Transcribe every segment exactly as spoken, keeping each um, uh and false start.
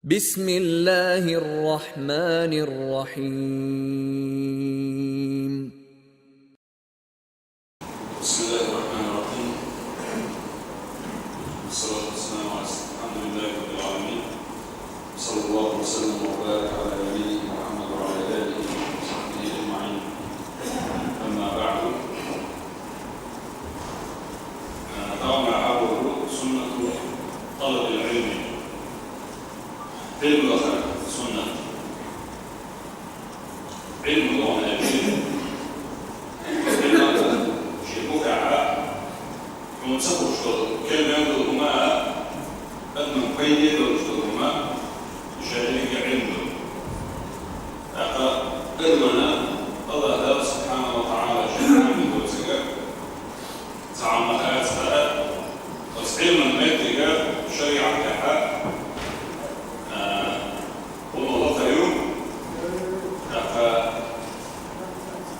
بسم الله الرحمن الرحيم. بسم الله الرحمن الرحيم. والصلاة والسلام على، الحمد لله رب العالمين. صلى الله وسلم وبارك على نبينا محمد وعلى آله وصحبه أجمعين. أما بعد. آه، طبعا، أول سنة طلب العلم. علم الآخر سنة. علم الله العلم. علم الله شيء متعة. Хьона ца хууш долу кхин мел долу хӀума а, адамна пайде долуш долу хӀума а, шайга гӀиллакх ду. ТӀаккха адамна Аллах Дала субхьанаху ва таӀала шен хьанна доцург, цхьа хӀума хаза хилча, оцу Ӏилман меттиг шариӀатехь, а, хӀума лакхара ю, тӀаккха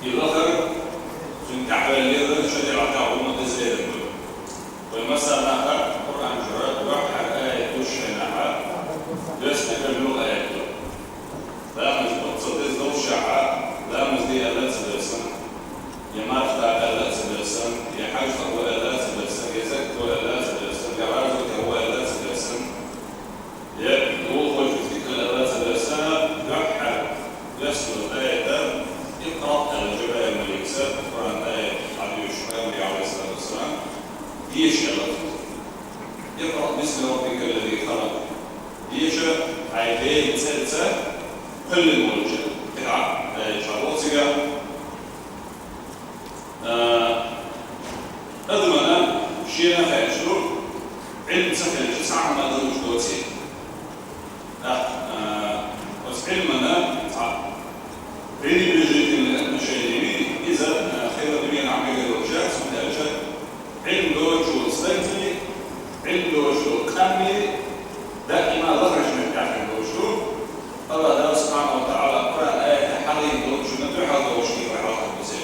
и лахар, цуьнан тӀаьхьаваьллера шариӀатехь хӀума деза хир ду. Вай массарна а хаьа, Къуръан чуьра дуьххьара аят луш хенахь, доьссинарг муьлха аят ду. Ламаз оццул деза доллушехь, ламаз де аьлла а ца доьссина, я марха даккха аьлла а ца доьссина, я хьаьж даккха аьлла а ца доьссина, я закат де аьлла а ца доьссина, я гӀазот де аьлла а ца доьссина. Я гӀуллакхочуьнца дика хила аьлла а ца доьссина, дуьххьара доьссина аят, «اقرأ», аьлла Жабраил маликас, Къуръан аят хьадоьшуш Пайхамаре, Ӏалайхиссалату вассалам, деша аьлла цунна. «اقرأ باسم ربك الذي خلق». Деша хьайн Делан цӀарца, кхоьллина волчу, кхидӀа аят чохь боху цигахь. А, адамана шена хаьтташ ду, Ӏилма ца хилча, цхьа хӀума а далуш доций. ТӀаккха, а, оцу Ӏилмана цхьа пренебрежительное отношение вий, иза, а, хилла дуьненахь мегар долуш яц, хӀунда аьлча Ӏилма доцучу стагана, Ӏилма доцучу къамелана даима лахарчу меттехь хир долуш ду. Аллах Дала субхьанаху ва таӀала Къуръан аятехь хьалийна долчунна дуьхьал долуш хир вай хьалха бисер.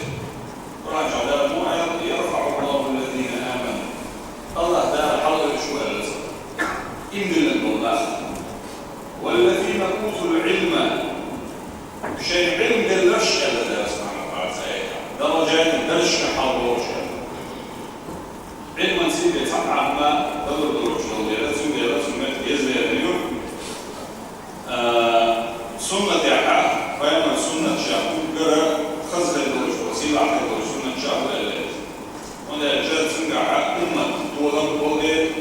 Къуръан чохь Дала ма аьлла: «يرفع الله الذين آمنوا». Аллах Дала хьалхавеш ву аьлла цо. Иман диллина болу нах. «والذين أوتوا العلم». Шайн Ӏилма делларш аьлла Дала субхьанаху ва таӀала цу аятехь. Даражатан даржашкахь хьалхавеш аьлла. Ӏилман сий бен цхьа а хӀума далур долуш долу дела, цундела цуьнан меттиг еза лерина ю. А, суннатехь, пайхамаран суннатехь уггара хаза хир долуш, сийлахь хир долуш суннатехь ву аьлла. ХӀунда аьлча цуьнгахь уммат толам болу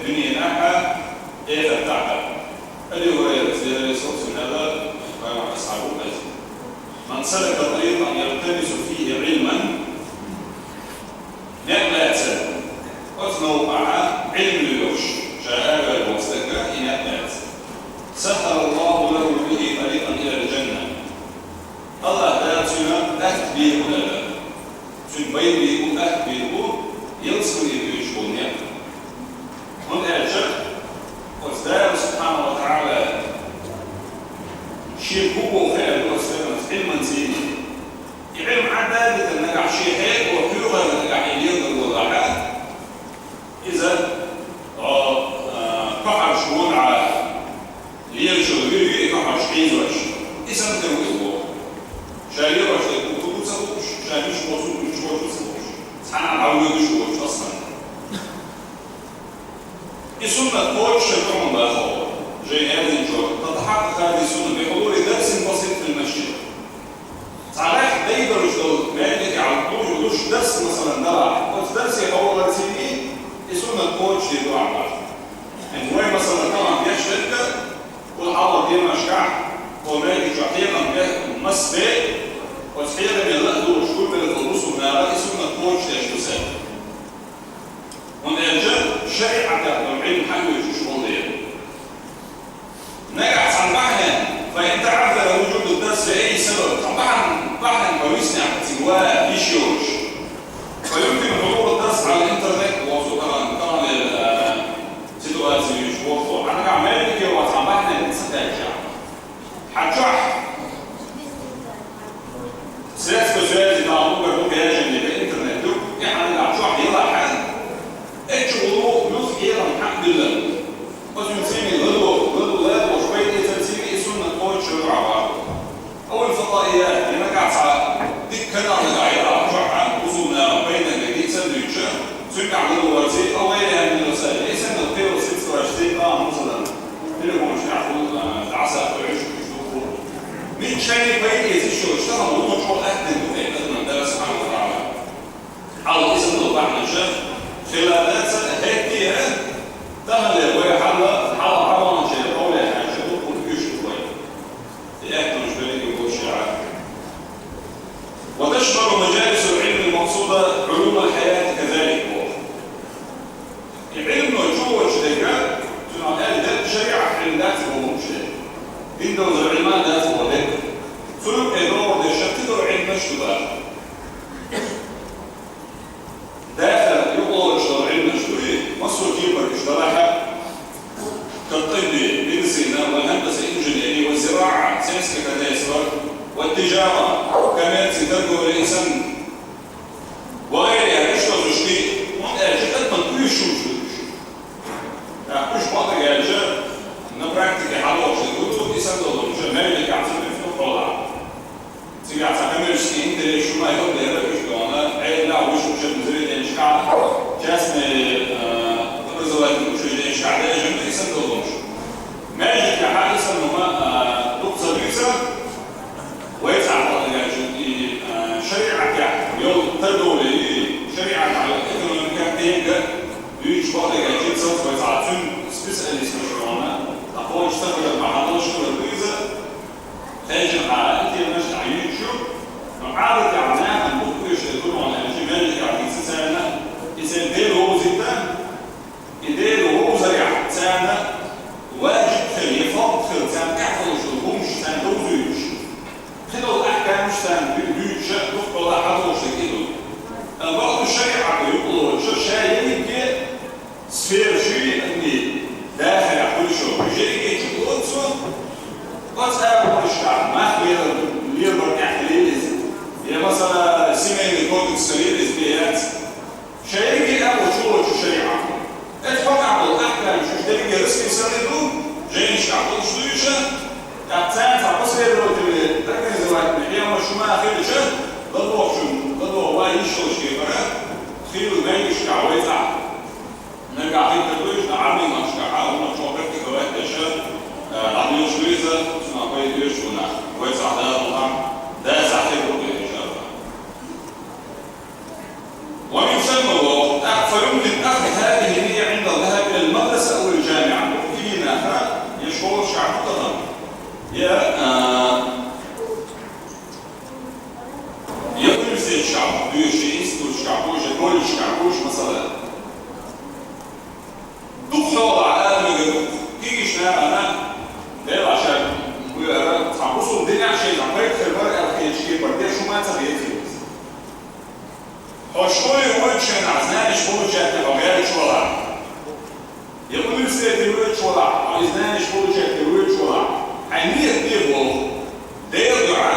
дуьненахь а, эхартахь а. Аби Хурайрас, Дела реза хуьлда цунна, аьлла, пайхамаран асхьаб ву иза: «من سلك طريقا يلتمس فيه علما». Некъ лаьцна, оцу новкъахь Ӏилма лоьхуш, ша араваьлла волу стага и некъ лаьцна. «سهل الله له به طريقا إلى الجنة». Аллах Дала цуьнан атта бийр бу аьлла. Цуьнан байбийр бу, атта бийр бу, ялсамане доьдуш болу некъ. ХӀунда аьлча оцу Дала субхьанаху ва таӀала шен хӀун боху хаьа оцу стагана Ӏилман сий. И Ӏилма Ӏадда а дитина нагахь шен хьекъо кхоьхьарна нагахь и леладо валахь, иза, о, а, кхоьхьарш вон Ӏа лелаш йолу вир ю и кхоьхьарш хьийзош. И санна хир ву иза боху. Ша лелош дерг хӀун ду ца хууш, ша мича босу, мича босу ца хууш. Цхьана а дӀавоьдуш воцуш аса санна. И суннат кхочуш шайн тӀом бан хьо, жайн яздинчо: «تتحقق هذه السنة بحضور درس بسيط في المسجد». Цхьа лаьхьа дайбарш долу маьждигехь хьалха луш дарс, масалан, далахь, оцу дарсе хьо валарца и суннат кхочушдийр ду ахьа боху. ХӀинца вай, масалан, тахана деш дерг а, вай хьалха деношкахь, оцу маьждиг чохь хьехам бе, мас бе, оцу хьехаме ла а луш гулбелла долу бусулба наха и суннат кхочушдеш ду сан. ХӀунда аьлча шариӀатехь долу Ӏилма хьан оьцуш волу дела. Нагахь цхьана бахьанехь, فإن تعذر وجود الدرس لأي سبب, цхьана бахьана, бахьана хьо виснехь, цига ван йиш йолуш, فيمكن حضور الدرس على الإنترنت, боху тахана, тахана, э, ситуаци ю, боху, хьан нагахь маьждиге ван цхьана бахьанехь ца кхаьччахь. Хьан чохь средство связи, там, угар ду, бежен, либо интернет ду, и хьан нагахь чохь елахь хьан, эчу улу муьлх хьехам хьан биллан. Оцуьнан цӀийне ладогӀа, ладогӀа, ладогӀа, шпай тӀе ца цига, Цигахь лур вац, а вай аьнна аса, эсенна кхел сицваш, цигахь, масала, телефонаш тӀехь хӀума, а, дӀасакхуьйш, уьш ду хӀума. Мичча шайна пайда эцаш йолуш, тахана хӀума чӀогӀа аьттина ду тӀе, адаман Дала субхьанаху ва таӀала. Хьал эсенна бахьанаш хила дац, хӀетте а, тахана вай хьала, хьала хьалончеран къовле хьаьжа, ду хӀума уьш ду вай. И аьттонаш берриге болуш яра. وتشمل مجالس العلم المقصودة علوم الحياة كذلك. И Ӏилмано чу воцуш дерг, цунах аьлла дерг шариӀат Ӏилма дац бохуш дерг. Дин долчу Ӏилма дац боху дерг. Цунах тӀе догӀу деш шаьш долу Ӏилманаш ду баха. Дахар юкъалоцуш долу Ӏилманаш дуй, массо а кепара уьш далахь а, кат-тибби, медицина, вал-хӀандаса, инженери, ваз-зираӀа, сельское хозяйство, ват-тижара, коммерция, торговля и санна, ва гӀайрихӀа, иштта уьш ду, хӀунда аьлча адаман уьш шу ду уьш. ТӀаккха уьш бакъдерг аьлча, на практике хьалохуш дерг ду, и санна долу уьш, маьждигехь ца дуьйцу хьолахь. Цигахь цхьа коммерческий интерес шу ма хила дера, уьш дона, Ӏедалехь, вуьшта учебный заведенешкахь, частный, э, образовательный учрежденешкахь дежам ду и санна долуш. Маьждигехь и санна хӀума, э, дукха ца дуьйцу, вай цхьа хьалха аьлча, и, э, шариӀатехь йолу торговля, и шариӀатехь йолу экономика, тенга дуьйцуш бакъдерг аьлча, цалц вай цхьа цуьнан специалисташ дона, ткъа кхочуш ца хилар, ма хьан долуш хилар ду иза. Кхечанхьа и теманаш дӀаюьйцуш ю, но Ӏадатехь нахана бухкуьйш дерг ду хьуна аьлча, маьждигехь дийца царна, и церан Дела вовзийта, и Дела вовзарехь царна важиб хила, я фард хила, царна тӀехь долуш долу хӀумаш царна довзуьйтуш, кхидолу ахкамаш царна дуьйцуш, дукха хьолахь хьалхалуш дерг и ду. Амма бакъду шариӀато юкъалоцуш, ша ерриге сфера шуьйранна дахарехь хуьлуш йолу, уьш ерриге чу лоцу, оцу агӀонашкахь мах лелар, лелабар тӀехь хилийла иза. Я, масала, семейный кодекс хилийла иза, бен яц. Ша ерриге агӀо чу лоцу шариӀато. Оцу хьокъехь долу ахкамаш уьш дерриге расписанный ду, жайнашкахь долуш ду уьш, тӀаккха царна цхьа последовательный, организовательный хьехамаш хӀума хилча, ладогӀучун, ладогӀа ван йиш йолуш кепара, хийла маьждигашкахь вай цхьаъ. Нагахь хӀинца дуьйцу, Ӏарбийн махкашкахь хьалха хӀума чӀогӀа практиковать деш, э, дӀадоьшуш ду иза, цунах пайда оьшуш ву нах. Вай цхьа Дала мукъ лахь, Дала цхьаъ хир бу, иншаАллахӀ. ومن ثم, тӀаккха, فيمكن أخذ هذه النية عند الذهاب إلى المدرسة أو الجامعة. Дукха кегий наха, я школашкахь ду тахана, я, э, я университеташкахь ду, я институташкахь ду, я колледжашкахь ду, масала. Дукха хьолахь адамашка, дукха кегийчу нахана, делахь ша вуьйр вара, цхьа бусулба динехь шайна пайда хир бара аьлла хеташ кепара деш хӀума ца хета иза. Хьо школе воьдучу хенахь знанеш получать де хьо гӀерташ валахь, я университете воьдучу валахь, хьо и знанеш получать де воьдучу валахь, хьайн ниет де боху: Делан дуьхьа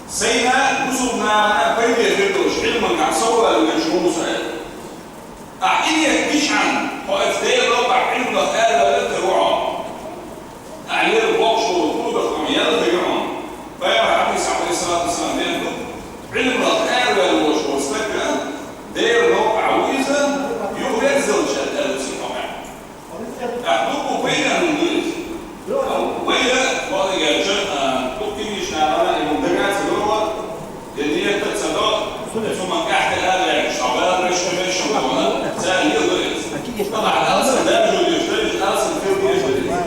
сайна, бусулба нахана пайде хир долуш Ӏилманехь соввала везаш ву со аьлла. Ахь и ниет дичхьана, хьо оцу Делан новкъахь Ӏилманах араваьлла хир ву хьо. Ахь лела боккхуш волу курдах хьуна яьлла хир ю хьуна. Пайхамаран хьадисехь, Ӏалайхиссалату вассалам, деана ду: Ӏилманах араваьлла волуш волу стаг Делан новкъахь ву иза, юха верззалча аьлла цига хьо аьлла. Ахь дукха пайденна ду иза. Вай, бакъдерг аьлча, а, дукха кегийчу нахана и хӀума дага ца до, я ниет а ца до, цу хӀуманна тӀаьхьа тӀе ара лаьтташ, хьо Дала вешан, вешан бохуна, цара леладо иза. Амма алсам даржо дезаш дара иза, алсам хила дезаш дара иза.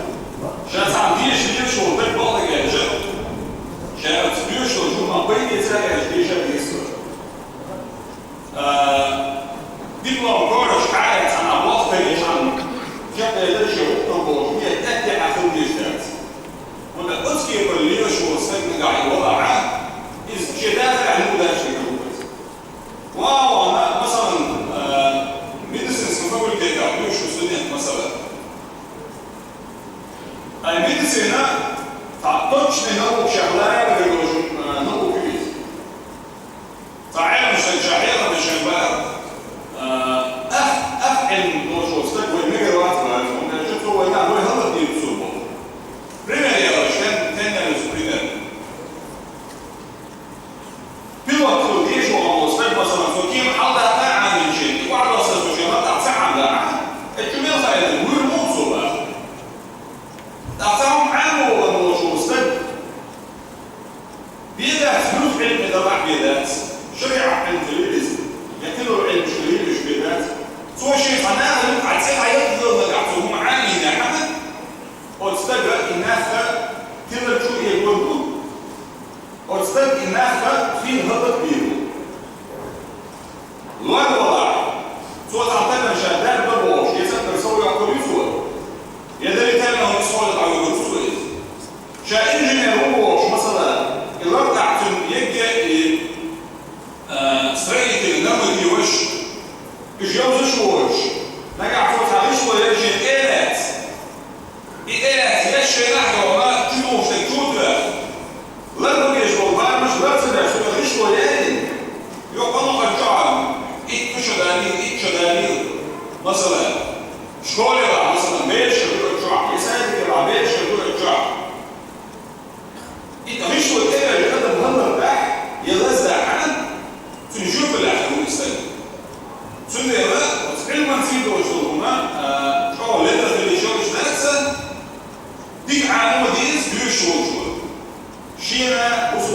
Ша цхьаъ деша лелаш волу дага, бакъдерг аьлча, ша оцу доьшуш долчу хӀуманна пайде ца хилча, деша деза. А, диплом кораш хьаэцна, а бохтарий хьан чекхдерза шен хӀума бохуш, ниет тӀаьхьа хила дезаш дац. ХӀунда оцу кепара лелаш волу стаг нагахь и валахь, иза шен дахарехь луъу дац шен хӀуманца. Ван а вахана, масалан, а, медицинский факультетехь доьшуш студент, масалан. Ай медицина, цхьа точный наука, шех ларам долуш, а, наука ю иза. Цхьа Ӏеламнаха ша хьехам беш бара, а, ах, ах Ӏилма долуш волу стаг вай мегар вац бара, хӀунда аьлча цо вайна вай хӀаллакдийр ду цо боху. Пример ялаш, тен-, теннеллис пример. Пилот хила дезаш волу стаг, масалан, цо кема хьаладаккха а Ӏамийначийн, и охьадоссалц Оцу стага и нах хилла хӀаллакбийр ву. Лор валахь, цо цхьана стагана ша дарба дан бохуш, я цхьаъ сов йоккхур ю цо, я дари тайна хӀума схьа дӀавуьгур ву цо иза. Ша инженер ву бохуш, масала, и лартӀахь цуьнан ЕГЭ, и, а, строитель, нормотиваш, уьш йовзаш воцуш, нагахь цо цхьа гӀишло яра шен тӀе а лаьцна. И тӀе а лаьцна, еш шайнахь а дохна, чу тухуш дерг чу а тоьхна. Лар ма беш болу барамаш лар ца беш, цуьнан гӀишло яйина. Йо, къа ма къа чохь, итт шу далийла, итт шу далийла. Масала, школе вахь, масала, бераш а ду чохь, я садике вахь, бераш а ду чохь. И гӀишло тӀе а ваьлча, адам хӀаллакдахь, я лаздахь, цуьнан жоьпаллехь хир ву и стаг. Цундела оцу Ӏилманца доцуш долу хӀума, а, чӀогӀа ледара хила йиш йолуш дац, дика Ӏамо деза дуьйцуш волчо. Шена, бус